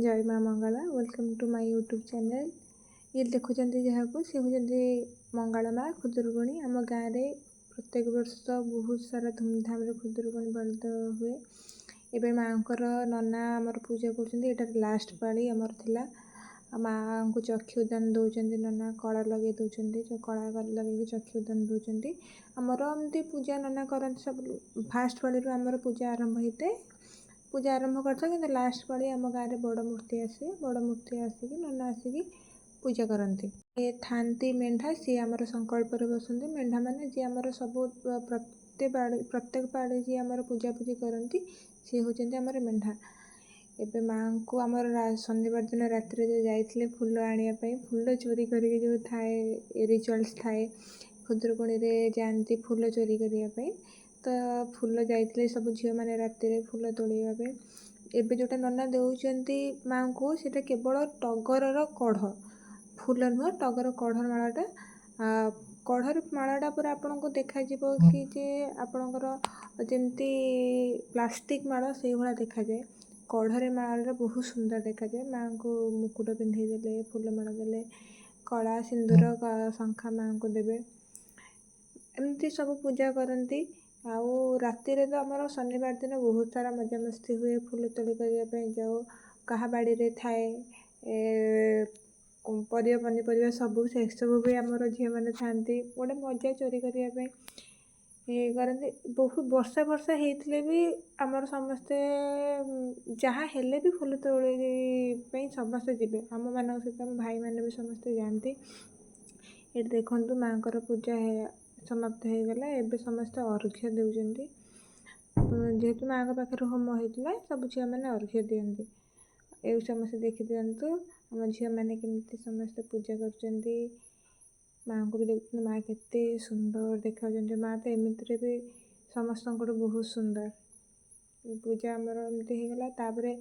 ଜୟ ମା Mangala. Welcome to my YouTube channel. ଇଏ ଦେଖୁଛନ୍ତି ଯାହାକୁ, ସେ ହେଉଛନ୍ତି ମଙ୍ଗଳା ମା ଖୁଦୁରୁକୁଣୀ। ଆମ ଗାଁରେ ପ୍ରତ୍ୟେକ ବର୍ଷ ବହୁତ ସାରା ଧୁମଧାମରେ ଖୁଦୁରୁକୁଣୀ ପାଳିତ ହୁଏ। ଏବେ ମାଆଙ୍କର ନନା ଆମର ପୂଜା କରୁଛନ୍ତି। ଏଇଟା ଲାଷ୍ଟ ପାଳି ଆମର ଥିଲା। ଆଉ ମାଆଙ୍କୁ ଚକ୍ଷୁଦାନ ଦେଉଛନ୍ତି ନନା, କଳା ଲଗେଇ ଦେଉଛନ୍ତି। କଳା ଲଗେଇକି ଚକ୍ଷୁଦାନ ଦେଉଛନ୍ତି। ଆମର ଏମିତି ପୂଜା ନନା କରନ୍ତି ସବୁ। ଫାଷ୍ଟ ପାଳିରୁ ଆମର ପୂଜା ଆରମ୍ଭ ହେଇଥାଏ, ପୂଜା ଆରମ୍ଭ କରିଥାଉ। କିନ୍ତୁ ଲାଷ୍ଟ ପାଳି ଆମ ଗାଁରେ ବଡ଼ ମୂର୍ତ୍ତି ଆସେ। ବଡ଼ ମୂର୍ତ୍ତି ଆସିକି ନନା ଆସିକି ପୂଜା କରନ୍ତି। ଏ ଥାନ୍ତି ମେଣ୍ଢା, ସିଏ ଆମର ସଂକଳ୍ପରେ ବସନ୍ତି। ମେଣ୍ଢା ମାନେ ଯିଏ ଆମର ସବୁ ପ୍ରତ୍ୟେକ ପାଳି, ପ୍ରତ୍ୟେକ ପାଳି ଯିଏ ଆମର ପୂଜାପୂଜି କରନ୍ତି, ସିଏ ହେଉଛନ୍ତି ଆମର ମେଣ୍ଢା। ଏବେ ମାଆଙ୍କୁ ଆମର ଶନିବାର ଦିନ ରାତିରେ ଯେଉଁ ଯାଇଥିଲେ ଫୁଲ ଆଣିବା ପାଇଁ, ଫୁଲ ଚୋରି କରିକି ଯେଉଁ ଥାଏ, ରିଚୁଆଲ୍ସ ଥାଏ, ଖୁଦୁରୁକୁଣୀରେ ଯାଆନ୍ତି ଫୁଲ ଚୋରି କରିବା ପାଇଁ। ତ ଫୁଲ ଯାଇଥିଲେ ସବୁ ଝିଅମାନେ ରାତିରେ ଫୁଲ ତୋଳିବା ପାଇଁ। ଏବେ ଯେଉଁଟା ନନା ଦେଉଛନ୍ତି ମାଆଙ୍କୁ, ସେଇଟା କେବଳ ଟଗରର କଢ଼, ଫୁଲ ନୁହଁ। ଟଗର କଢ଼ ମାଳଟା, କଢ଼ର ମାଳଟା ପୁରା ଆପଣଙ୍କୁ ଦେଖାଯିବ କି ଯେ ଆପଣଙ୍କର ଯେମିତି ପ୍ଲାଷ୍ଟିକ୍ ମାଳ, ସେଇଭଳିଆ ଦେଖାଯାଏ। କଢ଼ରେ ମାଳଟା ବହୁତ ସୁନ୍ଦର ଦେଖାଯାଏ। ମାଆଙ୍କୁ ମୁକୁଟ ପିନ୍ଧେଇ ଦେଲେ, ଫୁଲ ମାଳ ଦେଲେ, କଳା ସିନ୍ଦୁର, ଶଙ୍ଖା ମାଆଙ୍କୁ ଦେବେ। ଏମିତି ସବୁ ପୂଜା କରନ୍ତି। ଆଉ ରାତିରେ ତ ଆମର ଶନିବାର ଦିନ ବହୁତ ସାରା ମଜାମସ୍ତି ହୁଏ। ଫୁଲ ତୋଳି କରିବା ପାଇଁ ଯାଉ। କାହା ବାଡ଼ିରେ ଥାଏ ପରିବା, ପନିପରିବା ସବୁ, ସେସବୁ ବି ଆମର ଝିଅମାନେ ଥାଆନ୍ତି। ଗୋଟେ ମଜା ଚୋରି କରିବା ପାଇଁ ଇଏ କରନ୍ତି। ବହୁତ ବର୍ଷା ଫର୍ଷା ହେଇଥିଲେ ବି ଆମର ସମସ୍ତେ ଯାହା ହେଲେ ବି ଫୁଲ ତୋଳି ପାଇଁ ସମସ୍ତେ ଯିବେ। ଆମମାନଙ୍କ ସହିତ ଆମ ଭାଇମାନେ ବି ସମସ୍ତେ ଯାଆନ୍ତି। ଏଠି ଦେଖନ୍ତୁ, ମାଆଙ୍କର ପୂଜା ସମାପ୍ତ ହେଇଗଲା। ଏବେ ସମସ୍ତେ ଅର୍ଘ୍ୟ ଦେଉଛନ୍ତି। ଯେହେତୁ ମାଆଙ୍କ ପାଖରେ ହୋମ ହେଇଥିଲା, ସବୁ ଝିଅମାନେ ଅର୍ଘ୍ୟ ଦିଅନ୍ତି। ଏ ସମସ୍ତେ ଦେଖିଦିଅନ୍ତୁ, ଆମ ଝିଅମାନେ କେମିତି ସମସ୍ତେ ପୂଜା କରୁଛନ୍ତି। ମାଆଙ୍କୁ ବି ଦେଖୁଛନ୍ତି। ମା କେତେ ସୁନ୍ଦର ଦେଖାଯାଉଛନ୍ତି। ମା ତ ଏମିତିରେ ବି ସମସ୍ତଙ୍କଠୁ ବହୁତ ସୁନ୍ଦର। ପୂଜା ଆମର ଏମିତି ହେଇଗଲା। ତାପରେ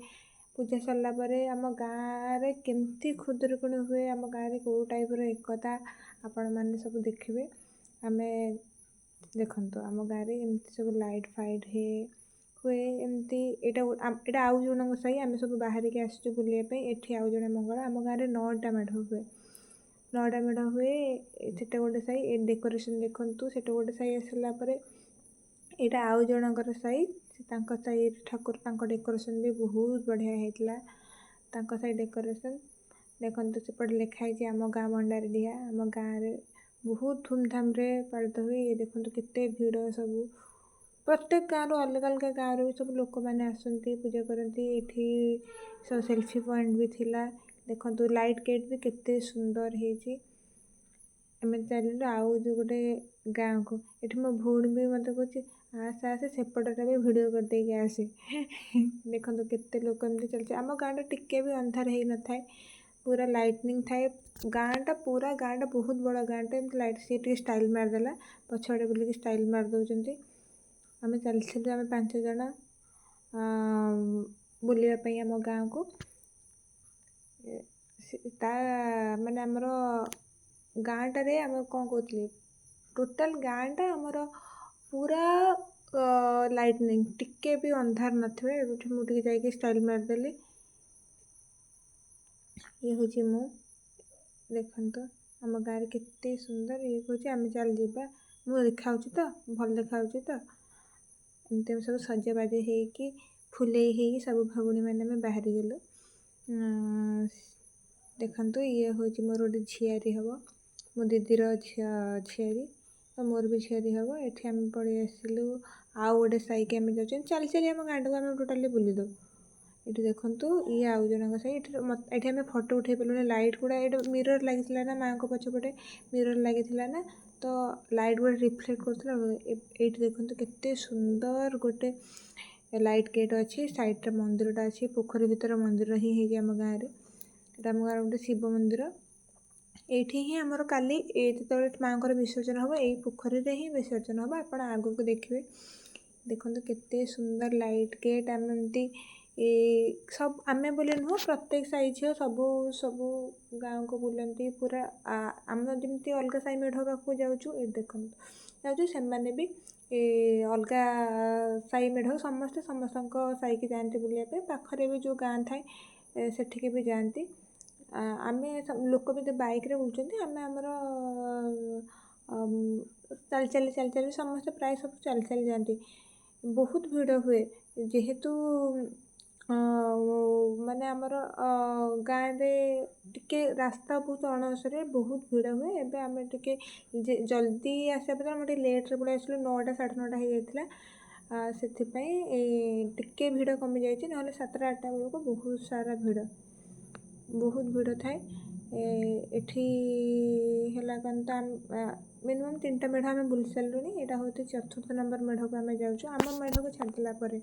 ପୂଜା ସରିଲା ପରେ ଆମ ଗାଁରେ କେମିତି ଖୁଦୁରୁକୁଣୀ ହୁଏ, ଆମ ଗାଁରେ କେଉଁ ଟାଇପ୍ର ଏକତା, ଆପଣମାନେ ସବୁ ଦେଖିବେ। ଆମେ ଦେଖନ୍ତୁ, ଆମ ଗାଁରେ ଏମିତି ସବୁ ଲାଇଟ୍ ଫାଇଟ୍ ହୁଏ ଏମିତି। ଏଇଟା ଆଉ ଜଣଙ୍କ ସାହି। ଆମେ ସବୁ ବାହାରିକି ଆସିଛୁ ବୁଲିବା ପାଇଁ। ଏଠି ଆଉ ଜଣେ ମଙ୍ଗଳା। ଆମ ଗାଁରେ ନଅଟା ମେଢ଼ ହୁଏ, ନଅଟା ମେଢ଼ ହୁଏ। ସେଟା ଗୋଟେ ସାହି। ଏ ଡେକୋରେସନ୍ ଦେଖନ୍ତୁ। ସେଟା ଗୋଟେ ସାହି ଆସିଲା ପରେ ଏଇଟା ଆଉ ଜଣଙ୍କର ସାହି। ସେ ତାଙ୍କ ସାହି ଠାକୁର, ତାଙ୍କ ଡେକୋରେସନ୍ ବି ବହୁତ ବଢ଼ିଆ ହେଇଥିଲା। ତାଙ୍କ ସାହି ଡେକୋରେସନ୍ ଦେଖନ୍ତୁ। ସେପଟେ ଲେଖା ହେଇଛି ଆମ ଗାଁ ଭଣ୍ଡାରିଡିହା। ଆମ ଗାଁରେ ବହୁତ ଧୁମଧାମରେ ପାଳିତ ହୁଏ। ଏ ଦେଖନ୍ତୁ, କେତେ ଭିଡ଼ ସବୁ। ପ୍ରତ୍ୟେକ ଗାଁରୁ, ଅଲଗା ଅଲଗା ଗାଁରୁ ବି ସବୁ ଲୋକମାନେ ଆସନ୍ତି, ପୂଜା କରନ୍ତି। ଏଠି ସବୁ ସେଲ୍ଫି ପଏଣ୍ଟ ବି ଥିଲା। ଦେଖନ୍ତୁ, ଲାଇଟ୍ ଗେଟ୍ ବି କେତେ ସୁନ୍ଦର ହେଇଛି। ଆମେ ଚାଲିଲୁ ଆଉ ଯେଉଁ ଗୋଟେ ଗାଁକୁ। ଏଠି ମୋ ଭଉଣୀ ବି ମୋତେ କହୁଛି, ଆସେ ଆସେ, ସେପଟଟା ବି ଭିଡ଼ିଓ କରିଦେଇକି ଆସେ। ଦେଖନ୍ତୁ, କେତେ ଲୋକ ଏମିତି ଚାଲିଛି। ଆମ ଗାଁଟା ଟିକେ ବି ଅନ୍ଧାର ହେଇନଥାଏ, ପୁରା ଲାଇଟନିଂ ଥାଏ ଗାଁଟା। ପୁରା ଗାଁଟା ବହୁତ ବଡ଼ ଗାଁଟା। ଏମିତି ଲାଇଟ୍, ସିଏ ଟିକେ ଷ୍ଟାଇଲ୍ ମାରିଦେଲା, ପଛଆଡ଼େ ବୁଲିକି ଷ୍ଟାଇଲ୍ ମାରି ଦେଉଛନ୍ତି। ଆମେ ଚାଲିଥିଲୁ, ଆମେ ପାଞ୍ଚ ଜଣ ବୁଲିବା ପାଇଁ ଆମ ଗାଁକୁ। ତା ମାନେ ଆମର ଗାଁଟାରେ ଆମେ କ'ଣ କହୁଥିଲି, ଟୋଟାଲ୍ ଗାଁଟା ଆମର ପୁରା ଲାଇଟନିଂ, ଟିକେ ବି ଅନ୍ଧାର ନଥିବ। ଏଇଠି ମୁଁ ଟିକେ ଯାଇକି ଷ୍ଟାଇଲ୍ ମାରିଦେଲି। ଇଏ ହେଉଛି ମୁଁ। ଦେଖନ୍ତୁ, ଆମ ଗାଁରେ କେତେ ସୁନ୍ଦର। ଇଏ କହୁଛି, ଆମେ ଚାଲ ଯିବା, ମୁଁ ଦେଖାହେଉଛି ତ, ଭଲ ଦେଖାହେଉଛି ତ। ଏମିତି ଆମେ ସବୁ ସଜବାଜ ହେଇକି, ଫୁଲେଇ ହେଇକି ସବୁ ଭଉଣୀମାନେ ଆମେ ବାହାରିଗଲୁ। ଦେଖନ୍ତୁ, ଇଏ ହେଉଛି ମୋର ଗୋଟେ ଝିଆରୀ ହେବ, ମୋ ଦିଦିର ଝିଅ ଝିଆରୀ, ତ ମୋର ବି ଝିଆରୀ ହେବ। ଏଠି ଆମେ ପଳେଇ ଆସିଲୁ ଆଉ ଗୋଟେ ସାହିକି। ଆମେ ଯାଉଛନ୍ତି ଚାଲି ଚାଲି। ଆମ ଗାଁଟାକୁ ଆମେ ଟୋଟାଲି ବୁଲିଦେଉ। ଏଠି ଦେଖନ୍ତୁ, ଇଏ ଆଉ ଜଣଙ୍କ ସାହି। ଏଠି ଆମେ ଫଟୋ ଉଠେଇ ପାରିଲୁନି। ଲାଇଟ୍ ଗୁଡ଼ା, ଏଇଟା ମିରର୍ ଲାଗିଥିଲା ନା, ମାଆଙ୍କ ପଛପଟେ ମିରର୍ ଲାଗିଥିଲା ନା, ତ ଲାଇଟ୍ ଗୁଡ଼ା ରିଫ୍ଲେକ୍ଟ କରୁଥିଲା। ଏଇଠି ଦେଖନ୍ତୁ, କେତେ ସୁନ୍ଦର ଗୋଟେ ଲାଇଟ୍ ଗେଟ୍ ଅଛି। ସାଇଡ଼୍ରେ ମନ୍ଦିରଟା ଅଛି। ପୋଖରୀ ଭିତରେ ମନ୍ଦିର ହିଁ ହେଇଛି ଆମ ଗାଁରେ। ଏଇଟା ଆମ ଗାଁର ଗୋଟେ ଶିବ ମନ୍ଦିର। ଏଇଠି ହିଁ ଆମର କାଲି ଏ ଯେତେବେଳେ ମାଆଙ୍କର ବିସର୍ଜନ ହେବ, ଏଇ ପୋଖରୀରେ ହିଁ ବିସର୍ଜନ ହେବ। ଆପଣ ଆଗକୁ ଦେଖିବେ। ଦେଖନ୍ତୁ, କେତେ ସୁନ୍ଦର ଲାଇଟ୍ ଗେଟ୍। ଆମେ ଏମିତି ଏ ସବୁ, ଆମେ ବୋଲି ନୁହଁ, ପ୍ରତ୍ୟେକ ସାହି ଝିଅ ସବୁ ସବୁ ଗାଁକୁ ବୁଲନ୍ତି ପୁରା। ଆମେ ଯେମିତି ଅଲଗା ସାହି ମେଢ଼ ପାଖକୁ ଯାଉଛୁ, ଏଇଠି ଦେଖନ୍ତୁ, ଯାଉଛୁ, ସେମାନେ ବି ଏ ଅଲଗା ସାହି ମେଢ଼, ସମସ୍ତେ ସମସ୍ତଙ୍କ ସାହିକି ଯାଆନ୍ତି ବୁଲିବା ପାଇଁ। ପାଖରେ ବି ଯେଉଁ ଗାଁ ଥାଏ, ସେଠିକି ବି ଯାଆନ୍ତି। ଆମେ ଲୋକ ବି ତ ବାଇକ୍ରେ ବୁଲୁଛନ୍ତି, ଆମେ ଆମର ଚାଲି ଚାଲି ଚାଲି ଚାଲି ସମସ୍ତେ ପ୍ରାୟ ସବୁ ଚାଲି ଚାଲି ଯାଆନ୍ତି। ବହୁତ ଭିଡ଼ ହୁଏ, ଯେହେତୁ ମାନେ ଆମର ଗାଁରେ ଟିକେ ରାସ୍ତା ବହୁତ ଅଣଓସାରିଆ, ବହୁତ ଭିଡ଼ ହୁଏ। ଏବେ ଆମେ ଟିକେ ଜଲ୍ଦି ଆସିବା ବଦଳରେ ଆମେ ଟିକେ ଲେଟ୍ରେ ପଳେଇ ଆସିଲୁ, 9ଟା 9:30 ହେଇଯାଇଥିଲା। ସେଥିପାଇଁ ଟିକେ ଭିଡ଼ କମିଯାଇଛି, ନହେଲେ 7ଟା 8ଟା ବେଳକୁ ବହୁତ ସାରା ଭିଡ଼, ବହୁତ ଭିଡ଼ ଥାଏ। ଏଠି ହେଲା କ'ଣ ତ ମିନିମମ୍ 3ଟା ମେଢ଼ ଆମେ ବୁଲି ସାରିଲୁଣି। ଏଇଟା ହେଉଛି ଚତୁର୍ଥ ନମ୍ବର ମେଢ଼କୁ ଆମେ ଯାଉଛୁ। ଆମ ମେଢ଼କୁ ଛାଡ଼ିଦେଲା ପରେ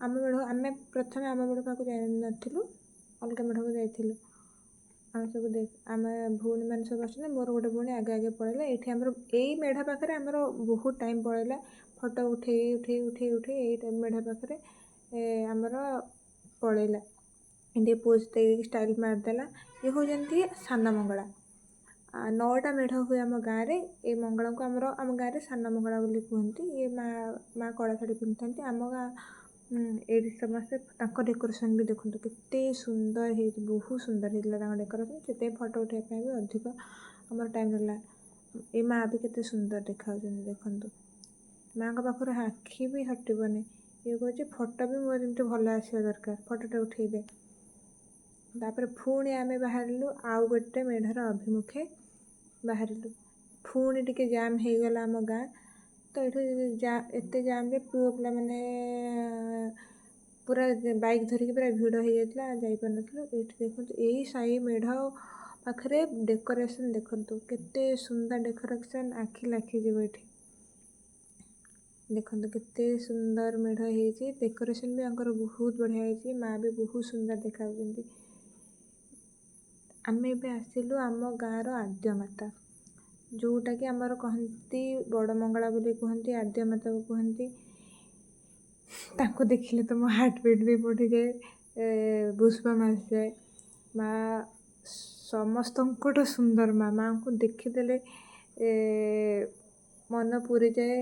ଆମ ମେଢ଼, ଆମେ ପ୍ରଥମେ ଆମ ମେଢ଼ ପାଖକୁ ଯାଇନଥିଲୁ, ଅଲଗା ମେଢ଼କୁ ଯାଇଥିଲୁ। ଆମେ ସବୁ ଆମେ ଭଉଣୀମାନେ ସବୁ ଆସୁଛନ୍ତି, ମୋର ଗୋଟେ ଭଉଣୀ ଆଗେ ଆଗେ ପଳେଇଲା। ଏଇଠି ଆମର ଏଇ ମେଢ଼ ପାଖରେ ଆମର ବହୁତ ଟାଇମ୍ ପଳେଇଲା, ଫଟୋ ଉଠେଇ ଉଠେଇ ଉଠେଇ ଉଠେଇ ଏଇ ମେଢ଼ ପାଖରେ ଆମର ପଳେଇଲା। ଏମିତି ପୋଜ୍ ଦେଇକି ଷ୍ଟାଇଲ୍ ମାରିଦେଲା। ଇଏ ହେଉଛନ୍ତି ସାନ ମଙ୍ଗଳା। 9ଟା ମେଢ଼ ହୁଏ ଆମ ଗାଁରେ। ଏ ମଙ୍ଗଳାଙ୍କୁ ଆମର ଆମ ଗାଁରେ ସାନ ମଙ୍ଗଳା ବୋଲି କୁହନ୍ତି। ଇଏ ମା କଳା ଶାଢ଼ୀ ପିନ୍ଧିଥାନ୍ତି। ଆମ ଗାଁ ଏଇଠି ସମସ୍ତେ ତାଙ୍କ ଡେକୋରେସନ୍ ବି ଦେଖନ୍ତୁ କେତେ ସୁନ୍ଦର ହେଇଛି, ବହୁତ ସୁନ୍ଦର ହେଇଥିଲା ତାଙ୍କ ଡେକୋରେସନ୍। ସେଥିପାଇଁ ଫଟୋ ଉଠାଇବା ପାଇଁ ବି ଅଧିକ ଆମର ଟାଇମ୍ ଦେଲା। ଏ ମା ବି କେତେ ସୁନ୍ଦର ଦେଖାଯାଉଛନ୍ତି ଦେଖନ୍ତୁ, ମାଆଙ୍କ ପାଖରୁ ଆଖି ବି ହଟିବନି। ଇଏ କହୁଛି ଫଟୋ ବି ମୋର ଯେମିତି ଭଲ ଆସିବା ଦରକାର, ଫଟୋଟା ଉଠେଇଦେ। ତାପରେ ପୁଣି ଆମେ ବାହାରିଲୁ ଆଉ ଗୋଟେ ମେଢ଼ର ଅଭିମୁଖେ ବାହାରିଲୁ। ପୁଣି ଟିକେ ଜାମ୍ ହେଇଗଲା ଆମ ଗାଁ ତ ଏଇଠୁ ଏତେ ଜାମ୍ ଯେ ପୁଅ ପିଲାମାନେ ପୁରା ବାଇକ୍ ଧରିକି ପୁରା ଭିଡ଼ ହେଇଯାଇଥିଲା, ଯାଇପାରୁନଥିଲୁ। ଏଇଠି ଦେଖନ୍ତୁ ଏଇ ସାହି ମେଢ଼ ପାଖରେ ଡେକୋରେସନ୍ ଦେଖନ୍ତୁ କେତେ ସୁନ୍ଦର ଡେକୋରେସନ୍, ଆଖି ଲାଖିଯିବ। ଏଠି ଦେଖନ୍ତୁ କେତେ ସୁନ୍ଦର ମେଢ଼ ହେଇଛି, ଡେକୋରେସନ୍ ବି ଆଙ୍କର ବହୁତ ବଢ଼ିଆ ହେଇଛି, ମା ବି ବହୁତ ସୁନ୍ଦର ଦେଖାଯାଉଛନ୍ତି। ଆମେ ଏବେ ଆସିଲୁ ଆମ ଗାଁର ଆଦ୍ୟ ମାତା, ଯେଉଁଟାକି ଆମର କହନ୍ତି ବଡ଼ ମଙ୍ଗଳା ବୋଲି କୁହନ୍ତି, ଆଦ୍ୟ ମାତାକୁ କୁହନ୍ତି। ତାଙ୍କୁ ଦେଖିଲେ ତ ମୋ ହାର୍ଟବିଟ୍ ବି ବଢ଼ିଯାଏ, ଗୁଜବମ୍ ଆସିଯାଏ। ମା ସମସ୍ତଙ୍କଠୁ ସୁନ୍ଦର ମା, ମାଆଙ୍କୁ ଦେଖିଦେଲେ ମନ ପୁରିଯାଏ,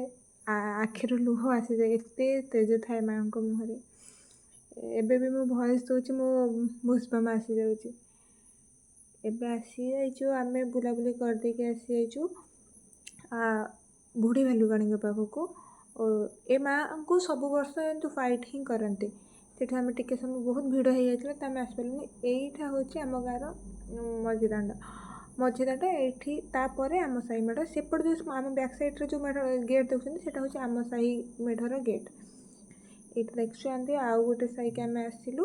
ଆଖିରୁ ଲୁହ ଆସିଯାଏ, ଏତେ ତେଜ ଥାଏ ମାଆଙ୍କ ମୁହଁରେ। ଏବେ ବି ମୁଁ ଭଏସ୍ ଦେଉଛି, ମୋ ଗୁଜବମ୍ ଆସିଯାଉଛି। ଏବେ ଆସିଯାଇଛୁ ଆମେ, ବୁଲାବୁଲି କରିଦେଇକି ଆସିଯାଇଛୁ ବୁଢ଼ୀ ଭାଲୁକାଣୀଙ୍କ ପାଖକୁ। ଏ ମାଆଙ୍କୁ ସବୁ ବର୍ଷ ଏମିତି ହ୍ୱାଇଟ୍ ହିଁ କରନ୍ତି। ସେଠି ଆମେ ଟିକେ ସମୟ, ବହୁତ ଭିଡ଼ ହେଇଯାଇଥିଲା ତ ଆମେ ଆସିପାରିଲୁନି। ଏଇଟା ହେଉଛି ଆମ ଗାଁର ମଝି ଦାଣ୍ଡ, ମଝି ଦାଣ୍ଡ ଏଇଠି। ତାପରେ ଆମ ସାହି ମେଢ଼ ସେପଟେ ଯେଉଁ ଆମ ବ୍ୟାକ୍ ସାଇଡ଼୍ରେ ଯେଉଁ ମେଢ଼ ଗେଟ୍ ଦେଖୁଛନ୍ତି, ସେଇଟା ହେଉଛି ଆମ ସାହି ମେଢ଼ର ଗେଟ୍। ଏଇଠି ଦେଖୁଛନ୍ତି ଆଉ ଗୋଟେ ସାହିକି ଆମେ ଆସିଲୁ।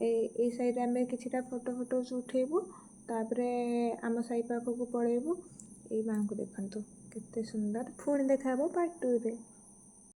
ଏଇ ସାହିରେ ଆମେ କିଛିଟା ଫଟୋ ଫଟୋ ଉଠେଇବୁ, ତାପରେ ଆମ ସାହି ପାଖକୁ ପଳେଇବୁ। ଏଇ ମାଆଙ୍କୁ ଦେଖନ୍ତୁ କେତେ ସୁନ୍ଦର। ପୁଣି ଦେଖା ହେବ ପାର୍ଟ 2ରେ।